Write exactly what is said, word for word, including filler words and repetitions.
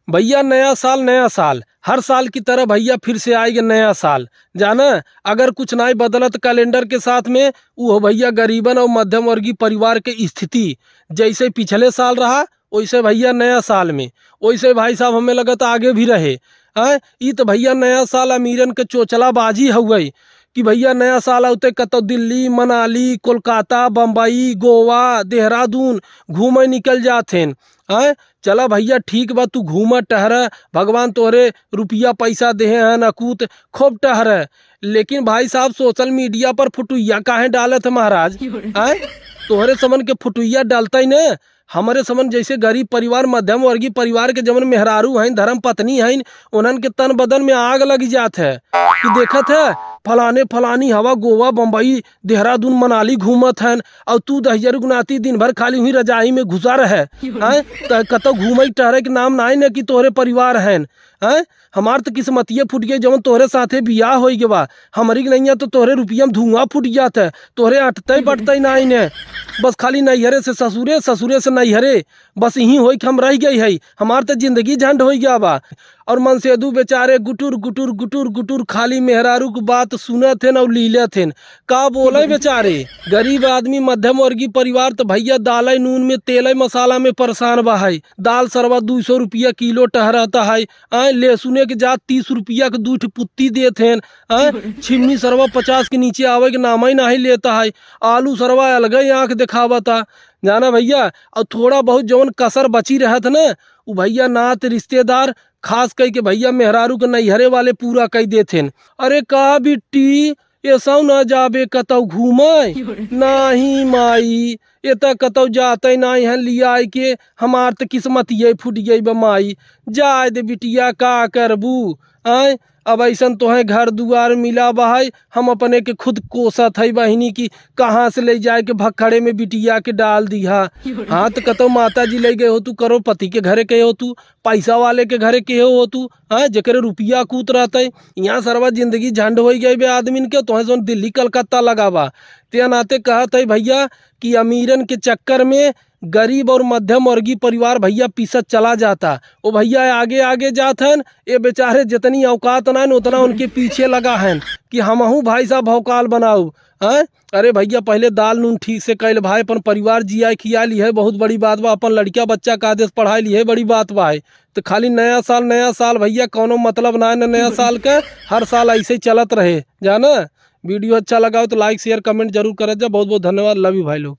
भैया, नया साल, नया साल, हर साल की तरह भैया फिर से आएगा नया साल। जाना, अगर कुछ नाई बदलत कैलेंडर के साथ में, वो भैया गरीबन और मध्यम वर्गीय परिवार के स्थिति जैसे पिछले साल रहा, वैसे भैया नया साल में, वैसे भाई साहब हमें लगत आगे भी रहे। हैं, ई तो भैया नया साल अमीरन के चोचलाबाजी हउए कि भैया नया साल आउते कतौ दिल्ली, मनाली, कोलकाता, बम्बई, गोवा, देहरादून घूमे निकल जात हैं। हैं, चला भैया ठीक बा, तू घूमा टहरा, भगवान तोहरे रुपया पैसा देहे हैं अकूत, खूब टहरा। लेकिन भाई साहब सोशल मीडिया पर फुटुइया काहे डालत है महाराज? हैं, तोहरे समन के फुटुइया डालता ही न, हमरे समन जैसे गरीब परिवार, मध्यम वर्गीय परिवार के जवन मेहरारू हैं, धर्म पत्नी हैं, उन्हन के तन बदन में आग लग जात है कि देखत है फलाने फलानी हवा गोवा, बम्बई, देहरादून, मनाली घूमत हैं, और तू दहिजर गुनाती दिन भर खाली हुई रजाई में घुसा रहे हैं, त कतौ घूमे टहरे के नाम नाई न कि तोहरे परिवार हैं। हैं, हमार तो किस्मतिये फूट गई जवन तोहरे साथे बियाह होई गवा। हमरी के नैया तो तोहरे रुपया में धुआं फूट जात है, तोहरे अटतै बटतै नाई ने। बस खाली नैहरे से ससुरे, ससुरे से नैहरे, बस यही होई कि हम रह गई है। हमार तो जिंदगी झंड होई गया बा। और मनसेदू बेचारे गुटुर गुटुर गुटुर गुटुर खाली मेहरारू की बात सुनत हैं और लीलत हैं। का बोले बेचारे, गरीब आदमी, मध्यम वर्गीय परिवार तो भैया दालै नून में, तेलै मसाला में परेशान बा है। दाल सरवा दू सौ रुपया किलो टहरता है, आए, लहसुने के जात तीस रुपया के दू ठे पुत्ती देत हैं, आए, छिम्मी सरवा पचास के नीचे आवे के नाम ही नाहीं लेता है, आलू सरवा अलगे आँख देखावता। जाना भैया, और थोड़ा बहुत जवन कसर बची रहत न, उ भैया नात रिश्तेदार, खास कई के भैया मेहरारू के नैहरे वाले पूरा कई देत हैं। अरे का बिट्टी, एसौ ना जाबे कतौ घूमे? नाहीं माई, ए त कतौ जाते नाहीं हैं लियाए के, हमार त किस्मतिये फूट गई बा माई। जाए दे बिटिया, का करबू? आय, अब ऐसन तोहें घर दुआर मिला बा है, हम अपने के खुद कोसत है बहिनी की कहाँ से ले जाए के भखड़े में बिटिया के डाल दिहा। हाँ, त कतौ माता जी ले गए हो तू, करोड़पति के घरे गए हो तू, पैसा वाले के घरे के हो तू, हाँ, जेकरे रुपया कूत रहते। यहाँ सरवा जिंदगी झंड होई गई बे आदमीन के, तोहें जौन दिल्ली कलकत्ता लगा बा। ते नाते कहत है भैया कि अमीरन के चक्कर में गरीब और मध्यम वर्गीय परिवार भैया पीसत चला जाता। ओ भैया आगे आगे जात हन, ये बेचारे जितनी औकात ना न उतना उनके पीछे लगा हन कि हमहू भाई साहब भौकाल बनाऊ, हैं? अरे भैया, पहले दाल नून ठीक से कैल भाई, अपन परिवार जिया खिया लिहे, बहुत बड़ी बात बा। अपन लड़किया बच्चा का देश पढ़ाई लिहे, बड़ी बात बा है। तो खाली नया साल, नया साल भैया, कौनो मतलब ना है न नया साल का। हर साल ऐसे ही चलत रहे, जाना। वीडियो अच्छा लगा हो तो like, share, comment जरूर करत जा। बहुत बहुत धन्यवाद, love you भाई लोग।